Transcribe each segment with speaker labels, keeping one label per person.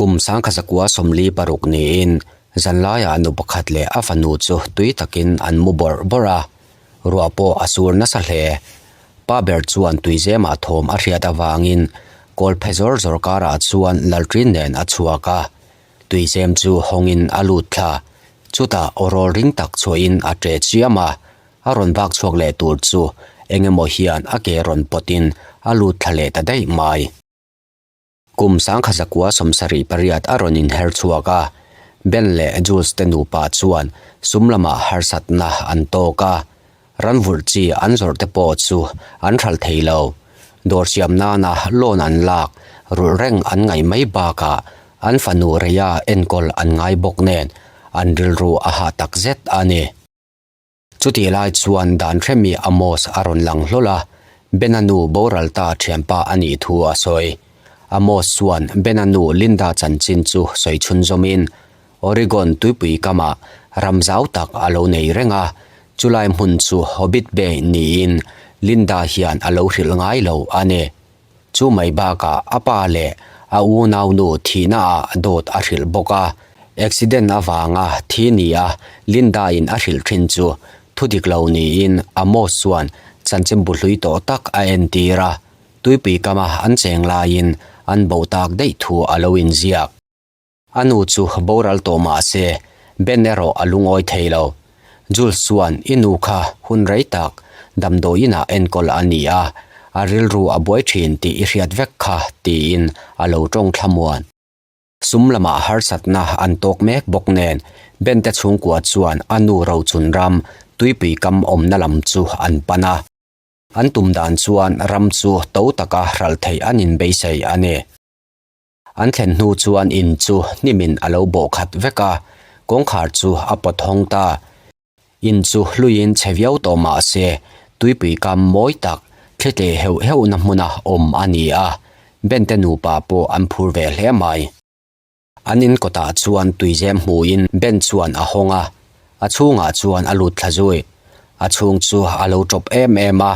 Speaker 1: Kum 1946 niin zanlaiah nu pakhat leh a fanu chu tui takin an mu bawrh bawrh a, ruah pawh a sur nasa hle. Pa ber chuan tuizemah thawm a hriat avangin kawlphe zawr zawr karah chuan lalṭin nen a chhuak a, tuizem chu hawngin a lut thla. Chutah aw rawl ring tak chhuahin a ṭe chiam a, a rawn vak chhuak leh tur chu eng emaw hian a ke rawn pawtin a lut thla leh ta daih mai. Kum 1978 a rawn inher chhuak a, Ben leh Jules te nupa chuan sum lamah harsatna an tawk a, ranvulh chi an zawrh te pawh chu an hralh thei lo. Dawr siam nana loan an lak rulh reng an ngaih mai bakah an fanu Rhea enkawl an ngai bawk nen an rilru a hah takzet a ni. Chutih lai chuan dan hremi Amos a rawn lang hlawl a, Bena nu boral ta thianpa a nih thu a sawi. Amos chuan Bena nu Linda chanchin chu sawi chhunzawmin, Oregon tuipui kamah ram zau tak a lo nei reng a, chulai hmun chu Hobbit Bay niin Linda hian a lo hrilh ngai lo a ni. Chu mai bakah a pa leh a unaunu thihnaah dawt a hrilh bawk a, accident avanga thi nia Linda-in a hrilh thin chu thu dik lo niin Amos chuan chanchinbu hlui tawh tak a entir a, tuipui kama an cheng laiin an bo tak daih thu a lo inziak. A nu chu boral tawh mah se, Ben erawh a lungawi thei lo. Jules chuan i nu kha hun rei tak damdawiinah enkawl a ni a, a rilru a buai thin tih i hriat vek kha tiin a lo tawng thlamuan. Sum lamah harsatna an tawk mek bawk nen Ben te chhungkua chuan a nu rochun ram tuipui kam awmna lam chu an pan a. An tum dan chuan ram chu to taka hralh theih an inbeisei a ni. An thlen hnu chuan in chu hnimin a lo bawh khat vek a, kawngkhar chu a pawt hawng ta. In chu hluiin chhe viau tawh mah se, tuipui kam mawi tak thlite heuh heuhna hmuna awm a ni a, Ben te nupa pawh an phur ve hle mai. An in kawtah chuan tuizem hmuin Ben chuan a hawng a, a chhungah chuan a lut thla zui. A chhung chu a lo tawp em em a,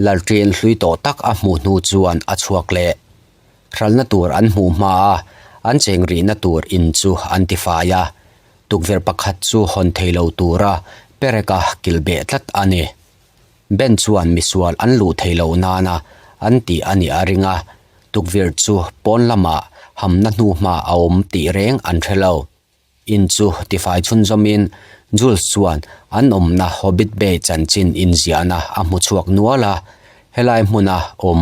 Speaker 1: lalṭin hlui tawh tak a hmuh hnu chuan a chhuak leh. Hralna tur an hmuh hma a, an cheng rihna tur in chu an ti fai a. Tukverh pakhat chu hawn thei lo tura pereka kilh beh tlat a ni. Ben chuan misual an luh thei loh nana an tih a nih a ring a, tukverh chu pawn lamah hamna hnuhma a awm tih reng an hre lo. In chu tifai chhunzawmin Jules chuan an awmna Hobbit Bay chanchin inziahna a hmu chhuak nual a, helai hmuna awm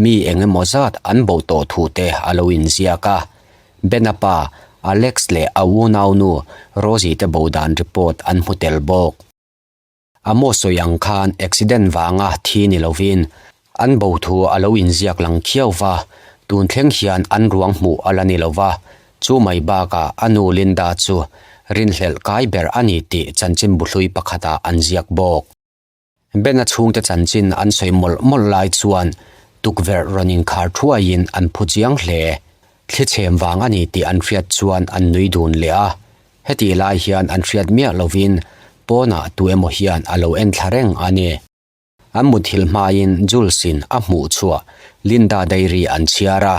Speaker 1: mi eng emaw zat an bo tawh thu te a lo inziak a. Bena pa Alex leh a unaunu Rosie te bo dan report an hmu tel bawk. A maw sawi ang khan accident vanga thi ni lovin an bo thu a lo inziak lang khiau va, tun thleng hian an ruang hmuh a la ni lo va, chu mai bakah a nu Linda chu rinhlelh kai ber a ni tih chanchinbu hlui pakhatah an ziak bawk. Ben-a chhungte chanchin an sawi mawlh mawlh lai chuan tukverh rawn inkhar thuaiin an phu chiang hle. Thli chhem vang a ni tih an hriat chuan an nui dun leh a, Hetih lai hian an hriat miah lovin pawnah tu emaw hian a lo en thla reng a ni. An muthilh hmain Jules-in a hmuh chhuah Linda Diary an chhiar a,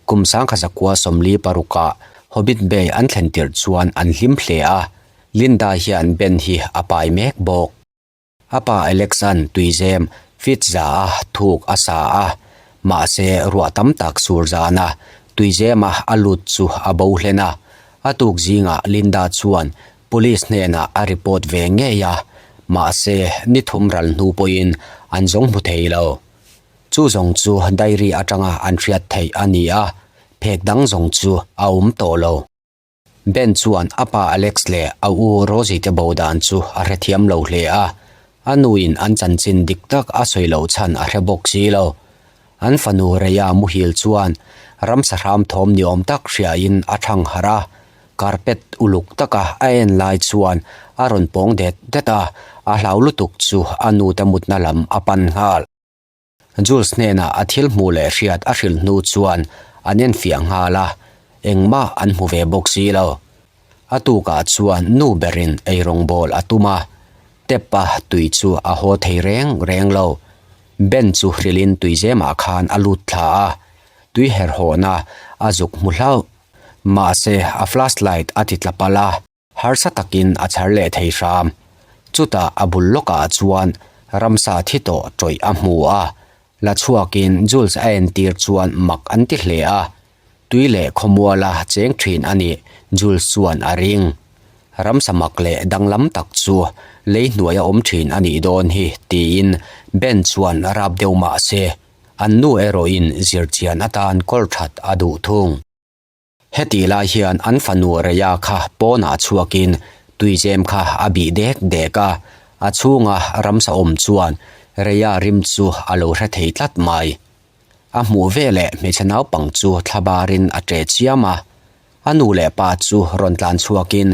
Speaker 1: kum 1946-ah Hobbit Bay an thlen tirh chuan an hlim hle a, Linda hian Ben hi a pai mek bawk. A pa Alex-a'n tuizem feet za a thuk a sa a, mahse ruah tam tak sur zana tuizema a lut chu a bo hlen a. A tuk zingah Linda chuan police hnenah a report ve ngei a, mahse ni thum ral hnu pawhin an zawng hmu thei lo. Chu zawng chu diary atanga an hriat theih a ni a, phek dang zawng chu a awm tawh lo. Ben chuan a pa Alex leh a u Rosie te bo dan chu a hrethiam lo hle a, a nuin an chanchin dik tak a sawi loh chhan a hre bawk si lo. An fanu Rhea muhil chuan ramsa hram thawm ni awm tak hriain a thang harh a, carpet uluk taka a en lai chuan a rawn pawng det det a, a hlau lutuk chu a nute mutna lam a pan nghal. Jules hnenah a thil hmuh leh hriat a hrilh hnu chuan an enfiah nghal a, engmah an hmu ve bawk si lo. A tukah chuan nu berin eirawngbawl a tum a, tap a tui chu a haw thei reng reng lo. Ben chu hrilhin tuizemah khan a lut thla a, tui herhawhna a zuk hmu hlauh. Mahse, a flashlight a ti tla palh a, harsa takin a chhar leh thei hram. Chutah a bul lawkah chuan ramsa thi tawh tawih a hmu a, la chhuakin Jules a entir chuan mak an ti hle a. Tui leh khawmuala cheng thin a nih Jules chuan a ring. Ramsa mak leh danglam tak chu lei hnuaia awm thin a nih dawn hi tiin Ben chuan rap deuh mah se, an nu erawhin zirchian atan kawl that a duh thung. Hetih lai hian an fanu Rhea kha pawnah chhuakin tuizem kha a bih dek dek a, a chhunga ramsa awm chuan Rhea rim chu a lo hre thei tlat mai. A hmuh veleh hmeichhe naupang chu thlabarin a ṭe chiam a, a nu leh pa chu rawn tlan chhuakin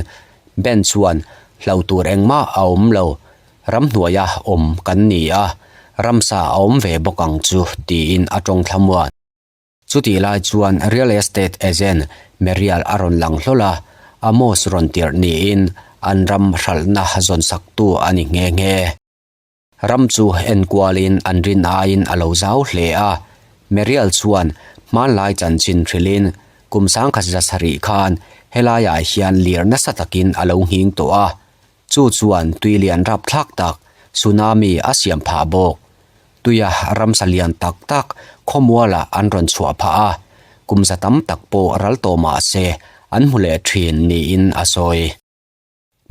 Speaker 1: Ben chuan hlo tur engmah a awm lo, ramhnuaia awm kan ni a, ramsa a awm ve bawk ang chu tiin a tawng thlamuan. Chutih lai chuan real estate agent Merial a rawn lang hlawl a, Amos rawn tirh niin an ram hralhna zawnsaktu a ni nghe nghe. Ram chu enkualin an rin aiin a lo zau hle a, Merial chuan hmanlai chanchin hrilhin kum sangkhat za sarih khan helaiah hian lir nasa takin a lo nghing tawh a, chu chuan tui lian rapthlak tak tsunami a siam phah bawk. Tuia ramsa lian tak tak khawmualah an rawn chhuah phah a, kum za tam tak pawh ral tawh mah se an hmu leh thin niin a sawi.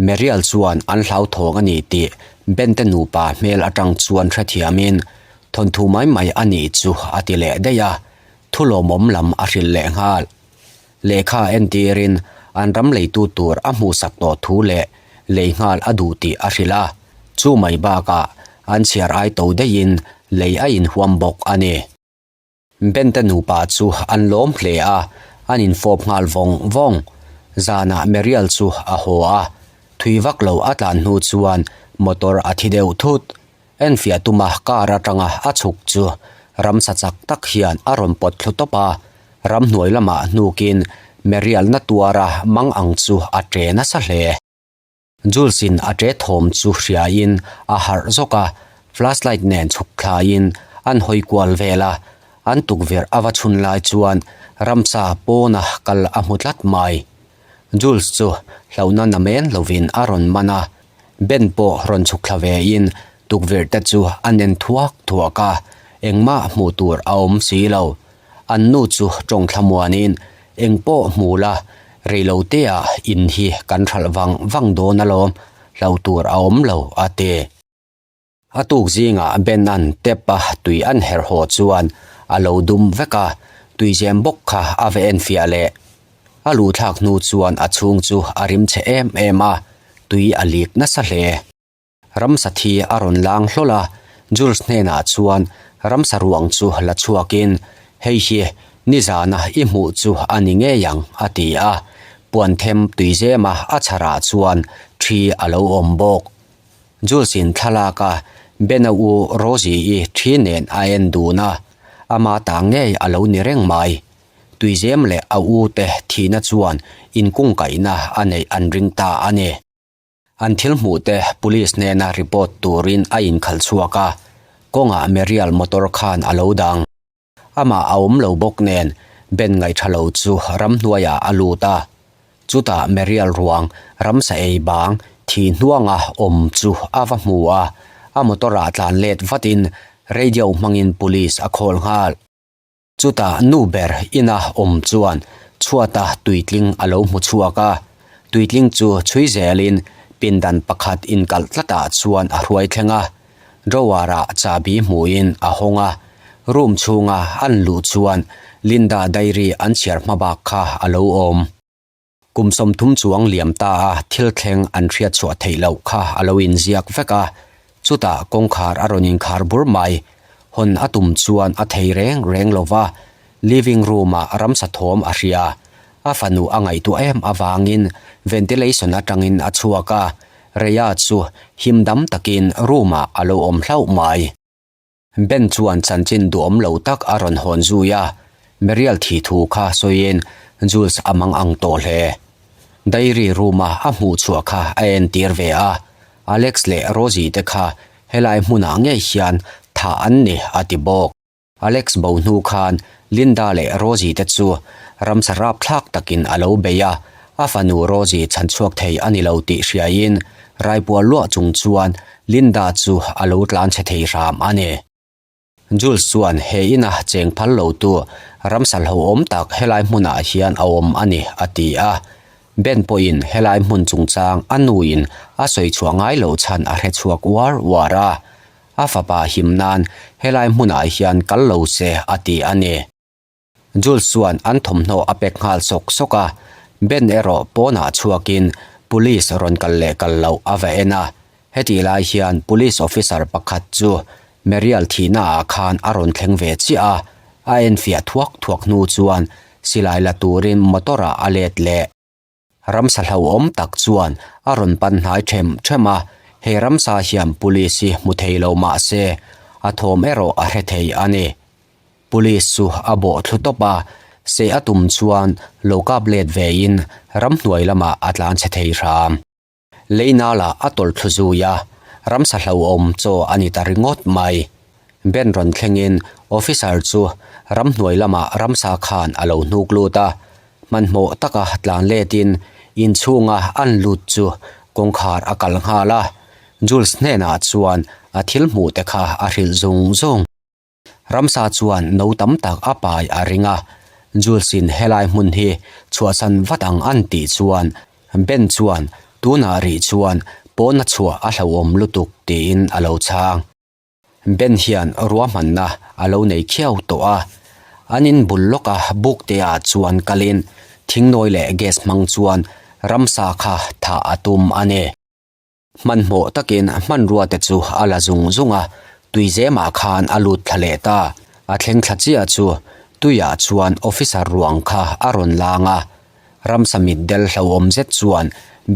Speaker 1: Merial chuan an hlauthawng a ni tih Ben te nupa hmel atang chuan hrethiamin thawnthu mai mai a nih chu a ti leh daih a, thu lawmawm lam a hrilh leh nghal. Lehkha entirin an ram leitu tur a hmuhsak tawh thu leh lei nghal a duh tih a hrilh a, chu mai bakah an chhiar ai to daihin lei a inhuam bawk a ni. Bente nupa chu an lawm hle a, an infawp nghal vawng vawng. Zanah Merial chu a haw a, thui vak lo a tlan hnu chuan motor a thi deuh thut. Enfiah tuma car atanga a chhuk chu ramsa chak tak hian a rawn pawt thlu tawp a, ramhnuai lamah hnukin Merial na tuara mang ang chu a ṭe nasa hle. Jules-in a ṭe thawm chu hriain a harh zawk a, flashlight nen chhuk thlaiin an hawi kual vel a, an tukverh a va chhun lai chuan ramsa pawna kal a hmu tlat mai. Jules chu hlauhna namen lovin a rawn man a, Ben pawh rawn chhuk thla vein tukverh te chu a nen thuak thuak a, engmah hmuh tur a awm si lo. An nu chu tawng thlamuanin eng pawh hmu la, reilotea in hi kan hralh vang vang dawn alawm, hlo tur a awm lo a ti. A tuk zingah Ben-a'n tap-a tui an herh haw chuan a lo dum vek a, tuizem bawk kha a va enfiah leh. A luhthlak hnu chuan a chhung chu a rim chhe em em a, tui a lik nasa hle. Ramsa thi a rawn lang hlawl a, Jules hnenah chuan ramsa ruang chu la chhuakin, Hei hi nizana i hmuh chu a ni ngei ang, a ti a. Puan them tuizema a chharah chuan thi a lo awm bawk. Jules-in thlalak a Ben-a u Rosie-i thi nen a en dun a, ama ta ngei a lo ni reng mai. Tuizem leh a u te thihna chuan inkungkaihna a neih an ring ta a ni. An thil hmuh te police hnena report turin a inkhalh chhuak a, kawngah Merial motor khan a lo dang. Amah a awm lo bawk nen Ben ngaihṭha lo chu ramhnuaiah a lut a. Chutah Merial ruang ramsa ei bang thi hnuanga awm chu a va hmu a, a motor ah tlan let vatin radio hmangin police a call nghal. Chutah nu ber ina awm chuan chhuata tuitling a lo hmu chhuak a, tuitling chu chhui zelin pindan pakhat inkalh tlatah chuan a hruai thleng a, drawer-ah chahbi hmuhin a hawng a, room chhunga an luh chuan Linda diary an chhiar hmabak kha a lo awm. Kum 30 chuang liam ta a thil thleng an hriat chhuah theih loh kha a lo inziak vek a, chutah kawngkhar a rawn inkhar bur mai. Hawn a tum chuan a thei reng reng lo va, living room-ah ramsa thawm a hria. A fanu a ngaihtuah em avangin ventilation atangin a chhuak a, Rhea chu him dam takin room-ah a lo awm hlauh mai. Ben chuan chanchin duhawm lo tak a rawn hawn zui a, Merial thi thu kha sawiin Jules a mang ang tawh hle. Diary room-a a hmuh chhuah kha a entir ve a, Alex leh Rosie te kha helai hmunah ngei hian thah an ni a ti bawk. Alex bo hnu khan Linda leh Rosie te chu. Ramsa rapthlak takin a lo bei a, a fanu Rosie chhanchhuak thei a ni lo tih hriain raipuar luah chung chuan Linda chu a lo tlanchhe thei hram a ni. Jules chuan he ina cheng phal lotu ramsa hlauhawm tak helai hmunah hian a awm a ni a ti a. Ben pawhin helai hmun chungchang a nuin a sawi chhuah ngai loh chhan a hre chhuak uar uar a. A fapa him nan helai hmunah hian kal lo se a ti a ni. Jules chuan an thawmhnaw a pek nghal sawk sawk a, Ben erawh pawnah chhuakin police rawn kal leh kal loh a va en a. Hetih lai hian police officer pakhat chu Merial thihna ah khan a rawn thleng ve chiah a, a enfiah thuak thuak hnu chuan silai la turin motor ah a let leh. Ramsa hlauhawm tak chuan a rawn pan hnai ṭhem ṭhem a, he ramsa hian police hi hmu thei lo mah se a thawm erawh a hre thei a ni. Police chu a bawh thlu tawp a, seh a tum chuan lo kap let vein ramhnuai lamah a tlan chhe thei hram. Leinala a tawlh thlu zui a, ramsa hlauhawm chaw a ni ta ringawt mai. Ben rawn thlengin officer chu ramhnuai lamah ramsa khan a lo hnuk lut a, hmanhmawh taka tlan letin inchhunga an lut chu kawngkhar a kal nghal a, Jules hnenah chuan a thil hmuh te kha a hrilh zung zung. Ramsa chuan no tam tak a pai a ring a, Jules-in helai hmun hi chhuahsan vat ang an tih chuan Ben chuan tunah rih chuan pawna chhuah a hlauhawm lutuk tiin a lo chhang. Ben hian ruahmanna a lo nei khiau tawh a, an in bul lawka buk te ah chuan kalin thingnawi leh gas hmang chuan ramsa kha thah a tum a ni. Hmanhmawh takin hmanrua te chu a la zung zung a, tuizemah khan a lut thla leh ta. A thleng thla chiah chu tuiah chuan officer ruang kha a rawn lang a. Ramsa mitdel hlauhawm zet chuan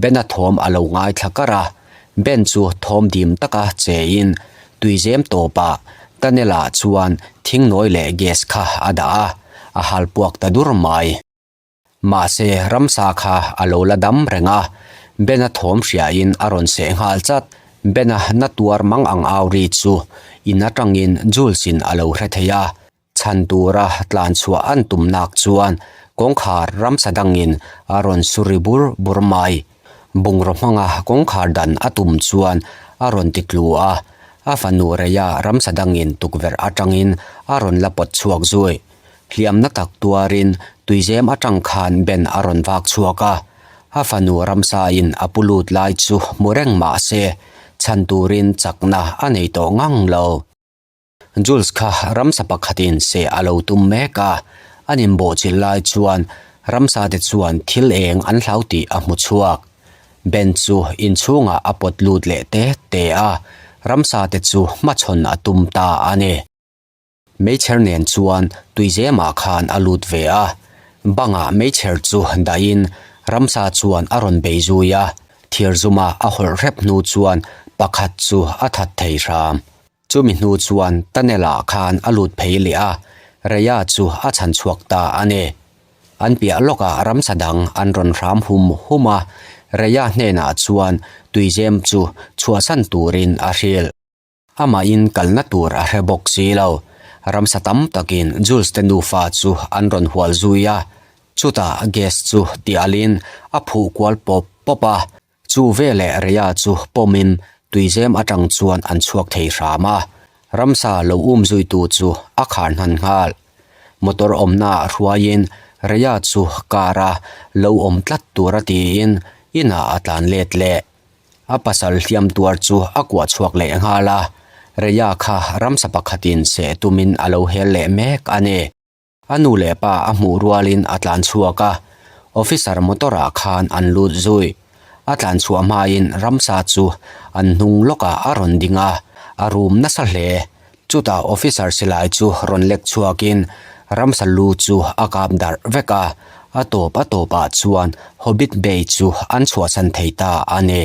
Speaker 1: Ben-a thawm a lo ngaithla kar a. Ben chu thawm dim taka chein tuizem tawpah tunnel-ah chuan thingnawi leh gas kha a dah a, a halpuak ta dur mai. Mahse, ramsa kha a lo la dam reng a, Ben-a thawm hriain a rawn seh nghal chat. Ben-a na tuar mang ang au ri chu in atangin Jules-in a lo hre thei a. Chhan tura tlan chhuah an tum nak chuan kawngkhar ramsa dangin a rawn su ri bur bur mai. Bungraw hmanga kawngkhar dan a tum chuan a rawn ti tlu a, a fanu Reia ramsa dangin tukverh atangin a rawn la pawt chhuak zui. Hliamna tak tuarin tuizem atang khan Ben a rawn vak chhuak a, a fanu ramsain a pu lut lai chu hmu reng mah se chhan turin chakna a nei tawh ngang lo. Jules kha ramsa pakhatin seh a lo tum mek a, an inbawhchilh lai chuan ramsa te chuan thil eng an hlau tih a hmu chhuak. Ben chu inchhungah a pawt lut leh te te a, ramsa te chu hmachhawn a tum ta a ni. Meichher nen chuan tuizemah khan a lut ve a, bangah meichher chu dahin ramsa chuan a rawn bei zui a, thirzuma a hawlh hrep hnu chuan pakhat chu a that thei hram. Chumi hnu chuan tunnel ah khan a lut phei leh a, Raya chu a chhan chhuak ta a ni. An piah lawkah ramsa dang an rawn hram hum hum a, Raya hnenah chuan tuizem chu chhuahsan turin a hrilh. Amahin kalna tur a hre bawk si lo. Ramsa tam takin Jules te nufa chu an rawn hual zui a, chutah gas chu tialin a phuh kual pawp pawp a, chu veleh Rhea chu pawmin tuizem atang chuan an chhuak thei hram a, ramsa lo um zuitu chu a khar hnan nghal. Motor awmnaah hruaiin Rhea chu car a lo awm tlat tura tiin inah a tlan let leh. A pasal hliam tuar chu a kuah chhuak leh nghal a, Rhea kha ramsa pakhatin seh tumin a lo hel leh mek a ni. A nu leh pa a hmuh rualin a tlan chhuak a, officer motor ah khan an lut zui. A tlan chhuah hmain ramsa chu an hnung lawkah a rawn ding a, a rum nasa hle. Chutah officer silai chu rawn lek chhuakin ramsa lu chu a kap darh vek a, a tawp a tawpah chuan Hobbit Bay chu an chhuahsan thei ta a ni.